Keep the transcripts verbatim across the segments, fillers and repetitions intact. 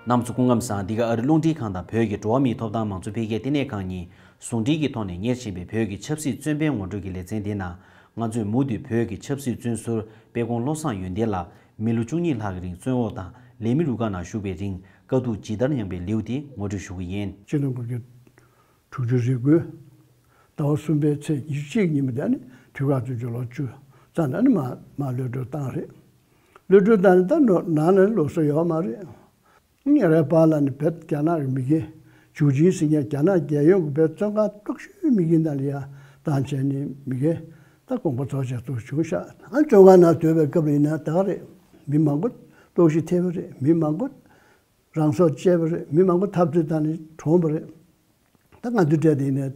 རྣམ་པ་ཚོ་སྐུ་ཁམས་བཟང་། འདི་ག་ཨ་རི་རླུང་འཕྲིན་ཁང་དང་བོད་ཀྱི་འགྲོ་བ་མིའི་ཐོབ་ཐང་མང་གཙོ་འཕེལ་རྒྱས་ལྟེ་གནས་ཁང་གཉིས་ཟུང་འབྲེལ་གྱི་ཐོག་ནས་གཉེར་བཞིན་པའི་བོད་ཀྱི་ཆབ་སྲིད་བཙོན་པའི་ངོ་སྤྲོད་ཀྱི་ལེ་ཚན་འདི་ནང་། ང་ཚོས་མུ་མཐུད་བོད་ཀྱི་ཆབ་སྲིད་བཙོན་ཟུར་དཔལ་སྐུ་བློ་བཟང་ཡོན་ཏན་ལགས་མི་ལོ་བཅུ་གཉིས་ལྷག་གི་རིང་བཙོན་འོག་དང་ལས་མི་རུ་ཁག་ནང་བཞུགས་པའི་རིང་དཀའ་སྡུག་ཇི་ལྟར་མྱངས་པའི་ལེའུ་དེ་ངོ་སྤྲོད་ཞུ་གི་ཡིན། སྤྱི་ནོར་གོང་གི་དྲུག་ཅུ་རེ་དགུ་ཟླ་བ་གསུམ་པའི་ཚེས་ཉི་ཤུ་གཅིག་ཉིན་མོ་དེ་ནི་དུས་ཁག་བཙོན་འཇུག་ལོ་བཅུ་ཙམ་ནང་ནི་མ་མ་གློད་བཀྲོལ་བཏང་རེད། གློད་བཀྲོལ་བཏང་ནས་ད་ནོ་ནང་ནས་ལོགས་སུ་ཡོད་མ་རེད། ངས་རེ་པཱ་ལ་ནི་བེད་རྒྱ་ནག་གི་མི་སྒེར་ཇུའུ་ཅིན་ཟེར་མཁན་རྒྱ་ནག་རྒྱལ་ཡོངས་ཀྱི་བེད་བཙོན་ཁང་སྟོབས་ཤུགས་མི་སྒེར་ནང་ལ་ཡ་བཏང་བྱས་ནས་མི་སྒེར་ད་དགོངས་པ་རྫོགས་བྱས་ཚུར་བྱུང་ཤག་ཨ་བཙོན་ཁང་ནང་སྡོད་པའི་སྐབས་ལ་ཡིན་ན་ད་ག་རེད། མི་མང་པོ་ལྟོགས་ཤི་ཐེབས་པ་རེད། མི་མང་པོ་རང་སྲོག་བཅད་པ་རེད། མི་མང་པོ་འཐབ་རྩོད་བཏང་ནས་གྲོངས་པ་རེད། ད་ང་ཚོའི་གྲས་དེ་ནས་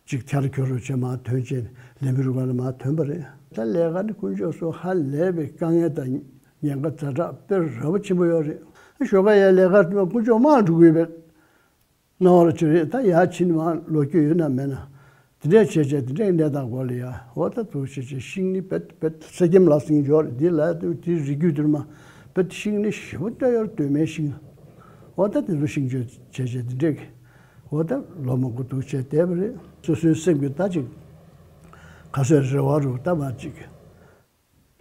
ཅིག་འཁྱར་འཁྱོར་རུ་བྱས་མར་ཐོན་བྱས་ལས་མི་རུ་ཁག་ལ་མར་ཐོན་པ་རེད། ད་ལས་ཀ་ནི་དཀོན་མཆོག་གསུམ་ཧ་ལས་པའི་དཀའ་ངལ་དང་ཉེན་ཁ་ཛ་དྲག་དཔེ་ར་བ་ཆེན་པོ་ཡོད་རེད། ཞོགས་ཀ་ཡར་ལས་ཀ་དཀོན་མཆོག་མར་འགྲོ་གི་ཡོད་པའི་སྣང་བ་ཅིག་རེད། ད་ཡར་ཕྱིན་མར་ལོག་རྒྱུ་ཡོད་ན་མེད་ན་དེ་འདྲས་བྱས་བྱས་དེ་འདྲས་གནས་སྟངས་སྐོར་ལ་ཡ་འོ་ད་འདུག་བྱས་བྱས་ཤིང་ནི་བེད་བེད་ས་སྐྱེམས་ལ་སྲིང་འཇོག་རེད། འདི་ལ་དེ་རི་རྒྱུད་དུ་མ་བེད་ཤིང་ནི་ཞེ་པོ་སྟོད་ཡོར་སྟོད་མའི་ཤིང་། འོ་ད་དེ་ཚོ་ཤིང་གཅོད་བྱས་བྱས་དེ་འདྲས་ཀྱི་འོ་ད་ལོ་མང་པོ་འདུག་བྱས་བསྡད་པ་རེད། སོ་སོའི་སེམས་ཀྱི་ད་ཅིག་ག་ཚོད་རེ་བ་རུ་ད་མ་ཅིག་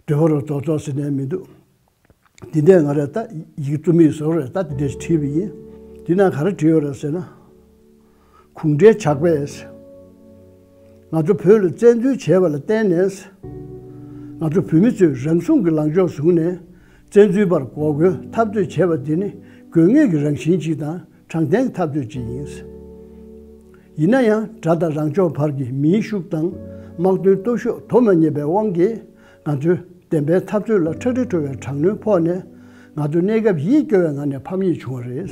འདོད་པ་རུ་རྫོགས་རྫོགས་ཟེར་ནས་མི་འདུག་འདི་འདྲས་ང་རས་ད་ཡིག་རྩོམ་ཡིག་བཟོ་རེད། ད་འདི་འདྲས་བྲིས་པ་ཡིན། འདི་ན་ག་རེ་བྲིས་ཡོད་རེད་ཟེར་ན། གུང་ཁྲན་ཇག་པས་ང་ཚོ་བོད་ལ་བཙན་འཛུལ་བྱས་པ་ལ་བརྟེན་ནས། ང་ཚོ་བོད་མི་ཚོས་རང་སྲུང་གི་ལངས་ཕྱོགས་བཟུང་ནས་བཙན་འཛུལ་པར་འགོག་རྒོལ་འཐབ་རྩོད་བྱས་པ་འདི་ནི་དགོས་ངེས་ཀྱི་རང་བཞིན་ཅིག་དང་། དྲང་བདེན་གྱི་འཐབ་རྩོད་ཅིག་ཡིན། ཡིན་ན་ཡང་དགྲ་དང་རང་ཕྱོགས་བར་གྱི་མིའི་ཤུགས་དང་དམག་དོན་སྟོབས་ཤུགས་དོ་མ་མཉམ་པའི་དབང་གིས་ང་ཚོའི་བདེན་པའི་འཐབ་རྩོད་ལ་ཁྲག་དྲི་བྲོ་བའི་དྲག་གནོན་ཕོག་ནས་ང་ཚོ་གནས་སྐབས་ཡིད་སྐྱོ་བའི་ངང་ནས་ཕམ་ཉེས་བྱུང་བ་རེད།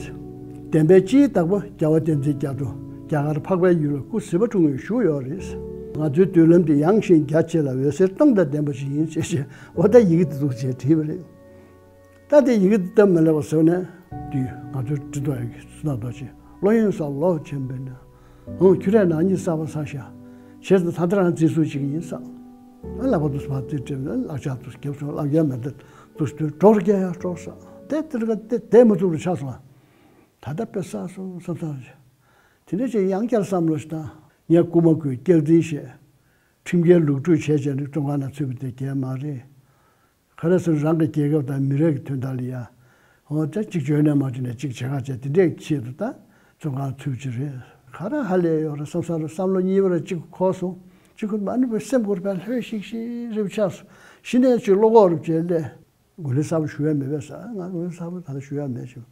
བདེན་པའི་སྤྱིའི་བདག་པོ་རྒྱལ་བ་བསྟན་འཛིན་རྒྱ་མཚོ་རྒྱ་གར་འཕགས་པའི་ཡུལ་ལ་སྐུ་གཟི་དཔལ་འཁྲུངས་ཡོད་བཞུགས་ཡོད་རེད། ང་ཚོའི་མདུན་ལམ་དེ་ཡངས་ཤིང་རྒྱ་ཆེ་ལ་འོད་ཟེར་སྟོང་དང་ལྡན་པ་ཞིག་ཡིན་ཞེས་བཤད། འོ་ད་ཡི་གེ་དེ་འདུག་ཅེས་བྲིས་པ་རེད། ད་དེ་ཡི་གེ་འདི་སྟབས་མི་ལེགས་པ་བཟོས་ནས་དུས་ང་ཚོའི་སྤྲིན་ཐོག་ཡི་གེ་སུ་ན་རྡོ་རྗེ་བློ་ཡོན་ས་ལོག་ཆེན་པོས་ན། ཨང་ཁྱོད་རས་ནག་ཉེས་གསར་པ་ཟ་ཤག་བྱས་ཙང་ད་ལྟ་རང་བརྩི་སྲུང་བྱེད་ཀྱི་ཡིན་ས། ཨ་ལག་པ་དུས་སུ་ཕར་བརྩི་སྤྲད་ལག་ཆ་དུས་སུ་རྒྱབ་སོང་ལག་རྒྱབ་མེ་མདའ་དུས་སུ་དུས་གྲོགས་རྒྱག་ཡག་གྲོགས་ས། དེ་དེར་ག་དེ་དེ་མ་ཐུབ་རུ་ཆགས་སོང་ཨ། ད་ལྟ་དཔེ་བསགས་སོང་བསམ་བསམ་རེད། དེ་འདྲ་བྱས་ཡང་བསྐྱར་བསམ་བློ་ཞིག་བཏང་། ངས་རྐུ་མ་རྐུས་སྐྱག་རྫུན་བཤད། ཁྲིམས་འགལ་ལུགས་སྒྲུག་བྱས་བྱས་ནས་བཙོན་ཁང་ནང་ཚུད་པ་དེ་གལ་མ་རེད། ག་རེ་ཟེར་རང་གི་རྒྱལ་ཁབ་དང་མི་རིགས་ཀྱི་དོན་དག་ལ་ཡ། འོ་ད་གཅིག་བྱོས་ནས་མ་བྱོས་ནས་གཅིག་བྱེད་ག་བྱས་དེ་འདྲས་ཆེད་དུ་ད་བཙོན་ཁང་ཚུད་ཀྱི་རེད། ག་རེ་ཧ་ལས་ཡོད་རེད་བསམ་ས་རུ་བསམ་བློ་གཉིས་པ་རུ་གཅིག་ཁོག་སོང་། གཅིག་ཁོ་མ་ནི་བའི་སེམས་ཁོར་བས་ལྷོད་ཤིག་ཤིག་རེ་བ་ཆགས་སོང་། གཞི་ནས་གཅིག་བློ་ཁོག་རུ་བྱས་ལས། འགོ་ལས་གསར་པ་ཞུ་ཡ་མེད་པས་ཟེར། ང་འགོ་ལས་གསར་པ་ད་ལྟ་ཞུ་ཡ་མེད་ཞུ།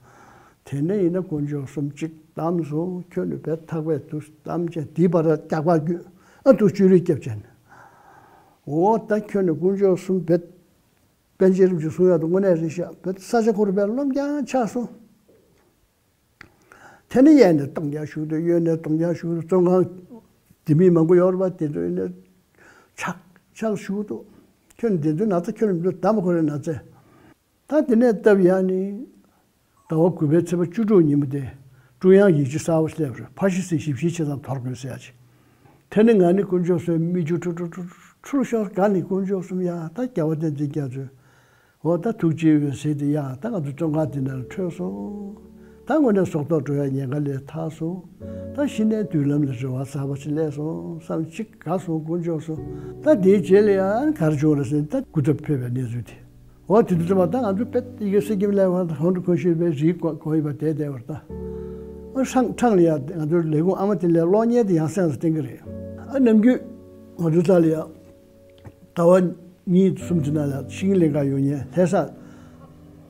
དེ་ནས་ཡིན་ན་དཀོན་མཆོག་གསུམ་གཅིག་གཏམ་སོང་ཁྱོད་ནི་བས་ཐག་པས་དུ་གཏམ་བྱས་དེའི་བར་རྒྱག་པ་རྒྱུ་ཨ་དུ་བཅུ་རིག་སྐྱབས་ཅན། འོ་ད་ཁྱོད་ནི་དཀོན་མཆོག་གསུམ་བས། པཎ་ཆེན་རིན་པོ་ཆེ་གསུང་ཡག་ཏུ་དངོས་གནས་རེད་ཤག་བས་ས་ཆ་ཁོ་རུ་བས་རློམ་རྐྱང་ཆགས་སོང་། དེ་ནི་གཡས་ནས་གཏོང་རྒྱག་ཞུགས་འདུག་གཡོན་ནས་གཏོང་རྒྱག་ཞུགས་འདུག་བཙོན་ཁང་དེ་མི་མང་པོ་ཡོད་རེད་པ། དེ་ཚོ་ཡིན་ན་ཆག་ཆག་ཞུགས་འདུག་ཁྱོད་ནི་དེ་ཚོའི་ན་ཚ་ཁྱོད་ནི་མི་འདུག་ད་མ་ཁོ་རའི་ན་ཚ། ད་དེ་ནས་སྟབས་ཡག་ནི་ཟླ་བ་དགུ་པའི་ཚེས་པ་བཅུ་དྲུག་ཉིན་མོ་དེ་ཀྲུང་དབྱང་ཡིག་ཆ་གསར་པ་སླེབས་རེད། ཕ་ཤི་སི་ཞིབ་བཤེར་བྱེད་སྟངས་དོར་དགོས་ཟེར་ཡ་ཅིག་དེ་ནི་ང་ནི་དཀོན་མཆོག་གསུམ་མིག་ཆུ་ཁྲུ་ཁྲུ་ཁྲུ་ཁྲུ་ལ་ཤོར། ག་ནི་དཀོན་མཆོག་གསུམ་ཡ་ད་རྒྱལ་བ་བསྟན་འཛིན་རྒྱ་མཚོས། འོ་ད་ཐུགས་རྗེའི་འོད་ཟེར་དེ་ཡ་ད་ང་ཚོ་བཙོན་ཁང་འདི་ནང་ལ་འཕྲོས་སོང་། ད་དངོས་གནས་སྲོག་ཐོག་འགྲོ་ཡ་ཉེན་ཁ་ལས་ཐར་སོང་། ད་གཞི་ནས་མདུན་ལམ་ལ་རེ་བ་གསར་པ་ཞིག་སླེབས་སོང་བསམ་གཅིག་དགའ་སོང་དཀོན་མཆོག་གསུམ། ད་དེའི་རྗེས་ལ་ཡང་ག་རེ་བྱུང་རེད་ཟེར་ན་ད་སྐུ་ཚབ་ཕེབས་པའི་གནས་ཚུལ་དེ། འོ་དེ་དུས་ཙམ་པ་ད་ང་ཚོ་དཔེ་ཡི་གེ་གསེར་སྐྱེམས་ལས་བར་དུ་ཧོན་ཏུ་ཁོ་ཤེས་པའི་རིགས་གོ་གོ་ཡིན་པ་དེ་བསྡད་པར་ད། ཨ་ཧྲང་ཁྲང་ལ་ཡ་ང་ཚོའི་ལས་ཁུངས་ཨ་མ་དེ་ལས་གློག་བརྙན་དེ་ཡང་སེམས་སུ་བསྟན་གི་རེད། ཨ་ནམ་རྒྱུན་ང་ཚོ་ད་ལ་ཡ། ཟླ་བ་གཉིས་གསུམ་ཙམ་ནང་ལ་ཤིང་ལེན་ག་ཡོང་མཁན་ལྷ་ས་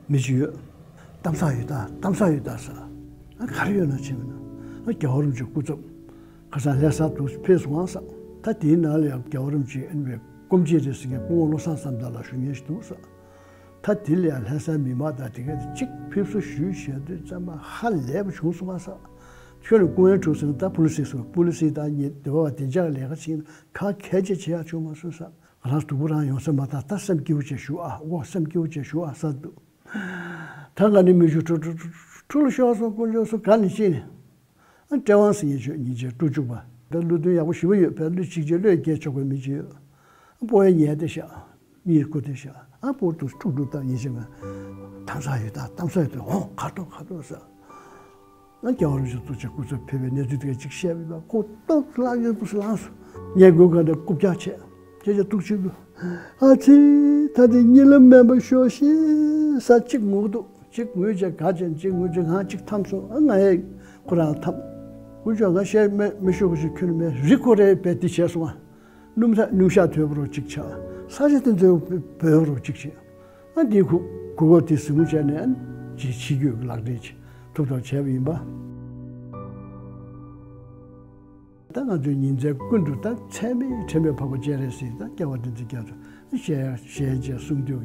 མི་ཞིག་ཡོད། གཏམ་བཟང་ཡོད་ད་གཏམ་བཟང་ཡོད་ད་ཟེར། ཨ་ག་རེ་ཡོད་ན་ཕྱིན་པ་ན་ཨ་རྒྱལ་བ་རིན་པོ་ཆེ་སྐུ་ཚབ་ཁ་སང་ལྷ་ས་དུ་ཕེབས་སོང་ཨ་ཟེར། ད་དེའི་ནང་ལ་ཡང་རྒྱལ་བ་རིན་པོ་ཆེ་ཨ་ནི་བའི་སྐུ་མཆེད་རེད་ཟེར་མཁན་སྐུ་ངོ་བློ་བཟང་བསམ་གྲུབ་ལགས་བཞུགས་མཁན་ཞིག་འདུག་ཟེར། ད་དེ་ལ་ཡང་ལྷ་སའི་མི་མང་དང་དེ་ག་དེ་གཅིག་ཕེབས་བསུ་ཞུས་བྱས་དུས་ཙམ་པ་ཧ་ལས་པ་བྱུང་སོང་ཨ་ཟེར། ཁྱོད་ནི་སྐུ་ངལ་འཁྲུགས་ཟིན་ད་པུ་ལི་སི་སུ་པུ་ལི་སི་དང་ཉེ་སྡེ་བ་བ་བདེ་འཇགས་ལས་ཀ་བྱེད་ག་གལ་ཆེ་བྱེད་ཡག་བྱུང་མ་སོང་ཟེར། ང་རང་སྡུག་པོ་རང་ཡོང་ས་མ་ཐག་ད་སེམས་སྐྱིད་པོ་བྱས་བཞུགས་ཨ། འོ་སེམས་སྐྱིད་པོ་བྱས་བཞུགས་ཨ་ཟེར་འདུག་ད་ང་ནི་མི་ཞུ་ཁྲུ་ཁྲུ་ཁྲུ་ཁྲུ་ལ་ཤོར་སོང་དཀོན་མཆོག་སུ་ག་ནས་ཤེས་ནས། ཨ་ཀྲེ་ཝང་ཟེར་མཁན་ཆོས་ཉིན་བྱེད་ཀྲུ་ཅུག་པ་ད་བློ་མཐུན་ཡག་པོ་ཞེ་པོ་ཡོད་པས་བློ་གཅིག་བྱས་བློས་འགེལ་ཆོག་པའི་མི་ཅིག་ཡོད། ཨ་སྤོ་བོའི་ཉལ་བསྡད་ཤག་གཉིད་ཁུག་དེ་ཤག་ཨ་པོ་ཏུ་ཐུག་འགྲོ་སྟངས་ཡིན་ཞིག་ང་། དམ་ས་ཡོད་ད་དམ་ས་ཡོད་ད། ཧོ་ཁ་ཏོ་ཁ་ཏོ་ཟེར། ང་རྒྱལ་བ་རིན་པོ་ཆེ་ཐུགས་རྗེ་སྐུ་ཚབ་ཕེབས་པའི་གནས་ཚུལ་དེ་ག་ཅིག་བཤད་པ་ཡིན་པ། ཁོ་སྟབས་ལངས་ཡོད་པོ་ལངས་སོང་། ངས་སྒོ་ག་ནས་རྐུབ་བཀྱག་བྱས། ཁྱེད་ཅག་ཐུགས་ཆེ་གི། ཨ་ཙི། ད་དེ་གཉིད་ལམ་མེད་པ་ཤོག་ཤེས་ས་གཅིག་ངུ་འདུག་གཅིག་ངུས་བྱས་ག་བྱས་གཅིག་ངུས་བྱས་ང་གཅིག་འཐམས་སོང་། ཨ་ང་ཡས་ཁོ་རང་འཐམས། ཀུན་སྤྱོད་ང་ཤེས་མེད་མི་ཤོག་གི་ཞིག་ཁྱོད་མེད་རི་ཁོ་རེ་བས་དེ་བྱས་སོང་ཨ། སྣུམ་ས་སྣུམ་ཤ་དོད་པོ་རོ་གཅིག་ཆགས། ས་ཆ་དེ་ཚོའི་བོད་རོ་གཅིག་བྱས། ཨ་འདི་ཁུ་གུ་གོ་དེ་གཟིགས་མོ་བྱས་ནས་ཨ་ཅིག་ཕྱི་རྒྱུད་ཀྱི་ལག་འབྲེལ་ཅིག་ཐུབ་ཐོབ་བྱས་པ་ཡིན་པ། ད་ང་ཚོའི་ཉིན་མཚན་ཀུན་ཏུ་ད་ཚད་མེད་ཕྲན་བུའི་འཕགས་པ་སྤྱན་རས་གཟིགས་དང་སྐྱེ་བ་འདི་ཚོ་རྒྱ་མཚོ་ཞལ་ཞལ་མཇལ་གསུང་དུས་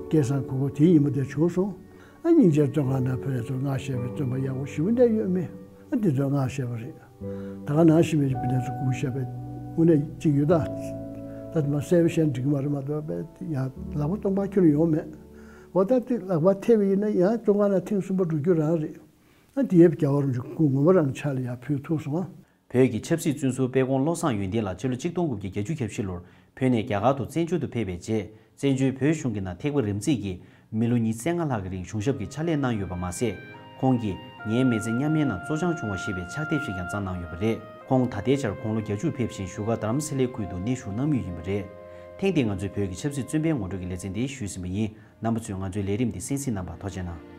ཀྱི་ཨ་སྐལ་བཟང་གུ་གོ་དེ་ཡིན་པ་དེ་བྱུང་སོང་། ཨ་སྙིང་རྗེ་བཙོན་ཁང་ནང་བོད་ཚོར་སྔགས་བཤད་པའི་བཙོན་པ་ཡག་པོ་ཞེ་པོ་འདྲ་ཡོད་མེད། ཨ་འདི་ཚོར་སྔགས་བཤད་པ་རེད། ད་ག་ནང་བཞིན་པའི་བི་ནས་སུ་ཀུ་ཤ་བའི་དངོས་གནས་གཅིག་ཡོད་ད། ད་དེ་མ་གསལ་པོ་བཤད་འགྲིག་གི་མ་རེད་མ་གཏོགས་པའི་ཡང་ལག་པ་སྟོང་པ་ཁྱོན་ཡོང་མེད། འོ་ད་དེ་ལག་པ་ཐེབས་པ་ཡིན་ན་ཡང་བཙོན་ཁང་ནང་ཐེངས་གསུམ་པ་འགྲོ་རྒྱུ་རང་རེད། ཨ་དེ་ཡབ་རྒྱལ་བ་རིན་པོ་ཆེ་སྐུ་ངོ་མ་རང་ཕྱག་ལ་ཡར་ཕུལ་ཐུབ་སོང་ཨ། བོད་ཀྱི་ཆབ་སྲིད་བཙོན་ཟུར་དཔལ་ཀོང་བློ་བཟང་ཡོན་ཏན་ལགས་ཕྱི་ལོ་གཅིག་སྟོང་དགུ་བརྒྱ་བརྒྱད་ཅུ་གྱ་བཞི་ལོར་བོད་ནས་རྒྱ་གར་དུ་བཙན་བྱོལ་དུ་ཕེབས་པའི་རྗེས། བཙན་བྱོལ་བོད་གཞུང་གི་ནང་ཐེག་པ་རིམ་བརྩེགས་ཀྱིས་མི་ལོ་ཉི་ཤུ་རྩ་ལྔ་ལྷག་གི་རིང་གཞུང་ཞབས་ཀྱི་ཕྱག་ལས་གནང་ཡོད་པ་མ་ཟད། ཁོང་གིས་ངའི་མི་ཚེ་མཉམ་ཡས་ནང་གཙོ་འཆང་བྱུང་བ་ཞེས་པའི་ཕྱག་དེབ་ཞིག་ཀྱང་བརྩམས་གནང་ཡོད་པ་རེད། ཁོང་ད་ལྟའི་ཆར་དགུང་ལོ་བརྒྱད་ཅུར་ཕེབས་ཤིང་བཞུགས་སྒར་རྡ་རམ་ས་ལའི་ཁུལ་དུ་གནས་བཞུགས་གནང་མུས་ཡིན་པ་རེད། ཐེངས་འདིའི་ང་ཚོའི་བོད་ཀྱི་ཆབ་སྲིད་བཙོན་པའི་ངོ་སྤྲོད་ཀྱི་ལེ་ཚན་འདི་ཞུས་ཟིན་པ་ཡིན། རྣམ་པ་ཚོས་ང་ཚོའི་ལས་རིམ་འདི་གསན་གཟིགས་གནང་བར་ཐུགས་རྗེ་གནང་།